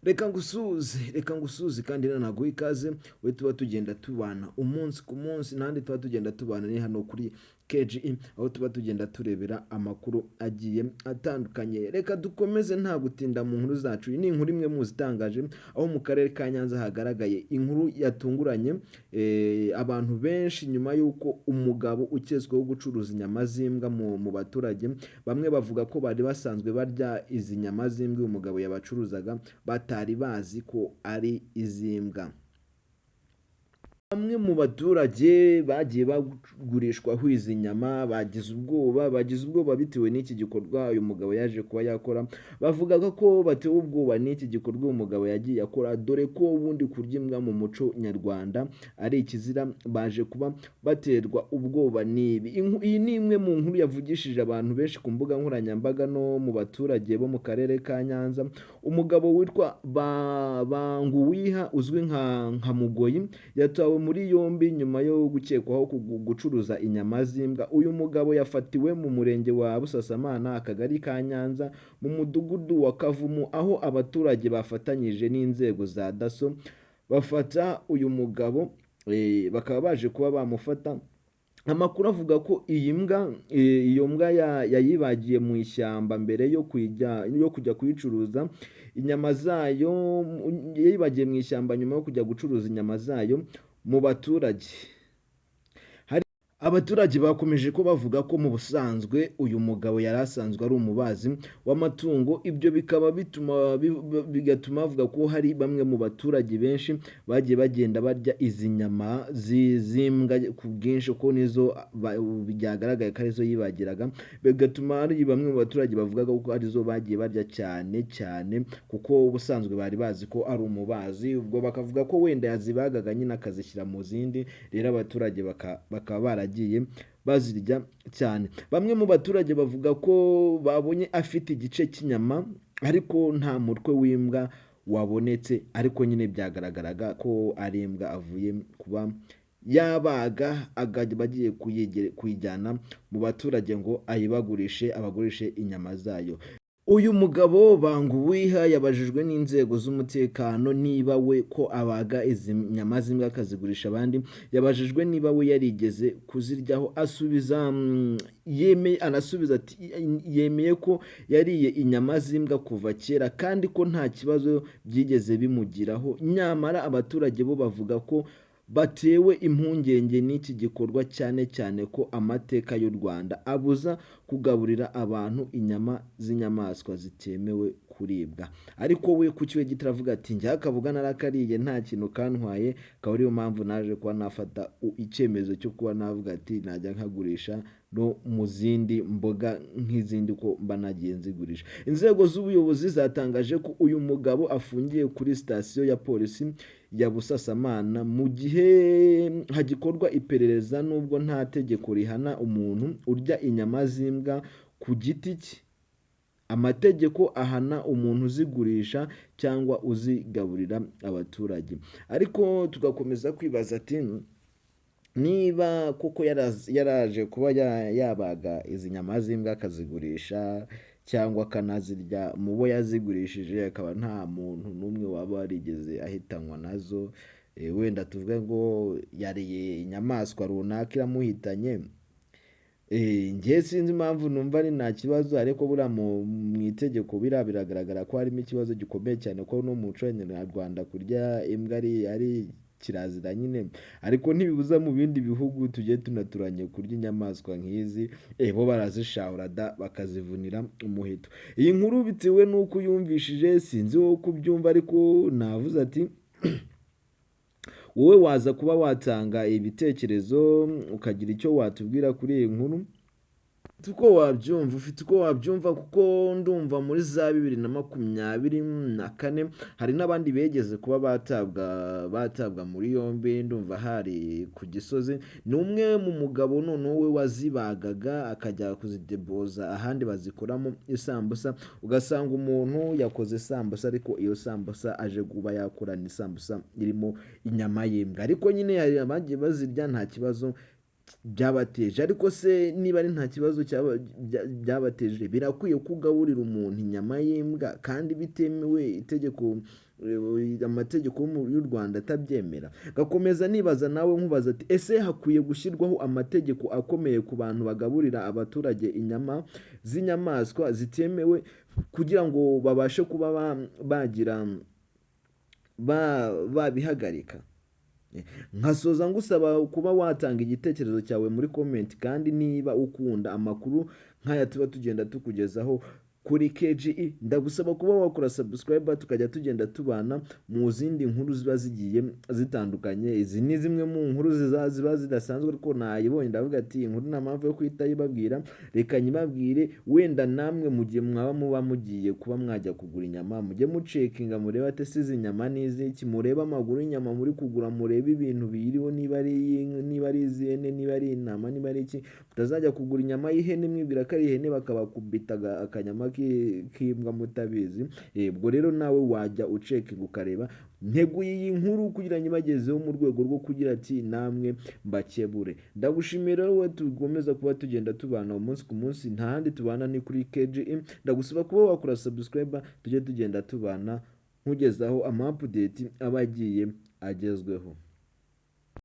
Reka ngusuhuze, reka ngusuhuze kandi nanaguhe ikaze we tuba tugenda tubana umunsi ku munsi. N'ahandi tuba tugenda tubana ni hano kuri KGE, aho tuba tugenda turebera amakuru agiye atandukanye. Reka dukomeze nta gutinda mu nkuru zacu. Iyi ni inkuru imwe mu zitangaje, aho mu karere ka Nyanza hagaragaye inkuru yatunguranye abantu benshi nyuma y'uko umugabo uketsweho gucuruza inyama z'imbwa mu baturage. Bamwe bavuga ko bari basanzwe barya izi nyama z'imbwa uyu mugabo yabacuruzaga, batari bazi ko ari iz'imbwa. Bamwe mu baturage bagiye bagurishwaho izi nyama bagize ubwoba bitewe n'iki gikorwa uyu mugabo yaje kuba yakora. Bavugaga ko batewe ubwoba n'iki gikorwa uyu mugabo yagiye akora, dore ko ubundi kurya imbwa mu muco nyarwanda ari ikizira. Baje kuba baterwa ubwoba n'ibi. Iyi ni imwe mu nkuru yavugishije abantu benshi ku mbuga nkoranyambaga no mu baturage bo mu karere ka Nyanza. Umugabo witwa Banguwiha uzwi nka Mugoyi yatawe muri yombi nyuma yo gukekwaho gucuruza inyama z'imbwa. Uyu mugabo yafatiwe mu murenge wa Busasamana, akagari ka Nyanza, mu mudugudu wa Kavumu, aho abaturage bafatanyije n'inzego za DASSO bafata uyu mugabo, bakaba baje kuba bamufata. Amakuru avuga ko iyi mbwa iyo mbwa yayibagiye mu ishyamba mbere yo kujya kuyicuruza inyama zayo. Yayibagiye mu ishyamba nyuma yo kujya gucuruza inyama zayo mu baturage. Hari abaturage bakomeje ko bavuga ko mu busanzwe uyu mugabo yari asanzwe ari umubazi w'amatungo, ibyo bikaba bituma bigatuma bavuga ko hari bamwe mu baturage benshi bagiye bagenda barya izi nyama z'imbwa ku bwinshi, kuko nizo byagaragaye ko arizo yibagiraga. Bigatuma hari bamwe mu baturage bavugaga ko arizo bagiye barya cyane cyane, kuko ubusanzwe bari bazi ko ari umubazi. Ubwo bakavuga ko wenda yazibagaga nyine akazishyira mu zindi, rero abaturage bakaba baragiye bazirya cyane. Bamwe mu baturage bavuga ko babonye afite igice cy'inyama ariko nta mutwe w'imbwa wabonetse, ariko nyine byagaragaraga ko ari imbwa avuye kuba yabaga, akaba agiye kuyijyana mu baturage ngo ayibagurishe, abagurishe inyama zayo. Uyu mugabo Banguwiha yabajijwe n'inzego z'umutekano niba we ko abaga izi nyama z'imbwa akazigurisha abandi, yabajijwe niba we yarigeze kuziryaho, asubiza yemeye, anasubiza ati yemeye ko yariye inyama z'imbwa kuva kera kandi ko nta kibazo byigeze bimugiraho. Nyamara abaturage bo bavuga ko batewe impungenge n'iki gikorwa, cyane cyane ko amateka y'u Rwanda abuza kugaburira abantu inyama z'inyamaswa zitemewe kuribwa. Ariko we ku kiwe gito aravuga ati: "Njye akaboga narakariye, nta kintu kantwaye, akaba ariyo mpamvu naje kuba nafata icyemezo cyo kuba navuga ati najya nkagurisha no mu zindi mboga nk'izindi ko mba nagiye nzigurisha." Inzego z'ubuyobozi zatangaje ko uyu mugabo afungiye kuri sitasiyo ya polisi ya Busasamana mu gihe hagikorwa iperereza. Nubwo nta tegeko rihana umuntu urya inyama z'imbwa ku giti cye, amategeko ahana umuntu uzigurisha cyangwa uzigaburira abaturage. Ariko tugakomeza kwibaza ati niba koko yaraje kuba yabaga izi nyama z'imbwa akazigurisha cyangwa akanazirya, mu bo yazigurishije akaba nta muntu n'umwe waba warigeze ahitanwa nazo, wenda tuvuge ngo yariye inyamaswa runaka iramuhitanye, njye sinzi impamvu numva ari nta kibazo. Ariko buriya mu itegeko biriya biragaragara ko harimo ikibazo gikomeye cyane, ko no mu muco nyarwanda kurya imbwa ari kirazira nyine. Ariko ntibibuza mu bindi bihugu tugiye tunaturanye kurya inyamaswa nk'izi, bo barazishahura da, bakazivunira umuheto. Iyi nkuru, bitewe n'uko uyumvishije, sinzi wowe uko ubyumva, ariko navuze ati wowe waza kuba watanga ibitekerezo, ukagira icyo watubwira kuri iyi nkuru, uko wabyumva, ufite uko wabyumva, kuko ndumva muri za 2024 hari n'abandi begeze kuba batabwa muri yombi. Ndumva hari ku Gisozi, ni umwe mu mugabo noneho we wazibagaga akajya kuzideboza ahandi bazikoramo isambusa. Ugasanga umuntu yakoze isambusa, ariko iyo sambusa aje kuba yakora ni isambusa irimo inyama y'imbwa, ariko nyine hari abagiye bazirya nta kibazo. byabateje. Ariko se niba ari nta kibazo byabateje, birakwiye ko ugaburira umuntu inyama y'imbwa kandi bitemewe, itegeko, amategeko y'u Rwanda atabyemera? Gakomeza nibaza nawe nkubaza ati: ese hakwiye gushyirwaho amategeko akomeye ku bantu bagaburira abaturage inyama z'inyamaswa zitemewe, kugira ngo babashe kuba bagira babihagarika? Nkasoza ngusaba kuba watanga igitekerezo cyawe muri comment, kandi niba ukunda amakuru nk'aya tuba tugenda tukugezaho kuri KGE, ndagusaba kuba wakora subscribe, tukajya tugenda tubana mu zindi nkuru ziba zigiye zitandukanye. Izi ni zimwe mu nkuru ziba zidasanzwe, ariko nayibonye ndavuga ati inkuru nta mpamvu yo kuhita yibabwira, reka nyibabwire. Wenda namwe mu gihe mwaba muba mugiye kuba mwajya kugura inyama, mujye mucheckinga murebe ati ese izi nyama ni iz'iki? Murebe amaguru y'inyama muri kugura, murebe ibintu biyiriho, niba ari iy'inka, niba ari iz'ihene, niba ari intama, niba ari iki. Mutazajya kugura inyama y'ihene mwibwira ko ari ihene, bakabakubita akanyama k'imbwa mutabizi. Ubwo rero nawe wajya ucheckinga ukareba. Nteguye iyi nkuru kugira ngo ibagezeho mu rwego rwo kugira ati namwe mbakebure. Ndagushimira wowe tugomeza kuba tugenda tubana umunsi ku munsi. Nta handi tubana, ni kuri KGE. Ndagusaba kuba wakora subscribe, tujye tugenda tubana nkugezaho ama update aba agiye agezweho.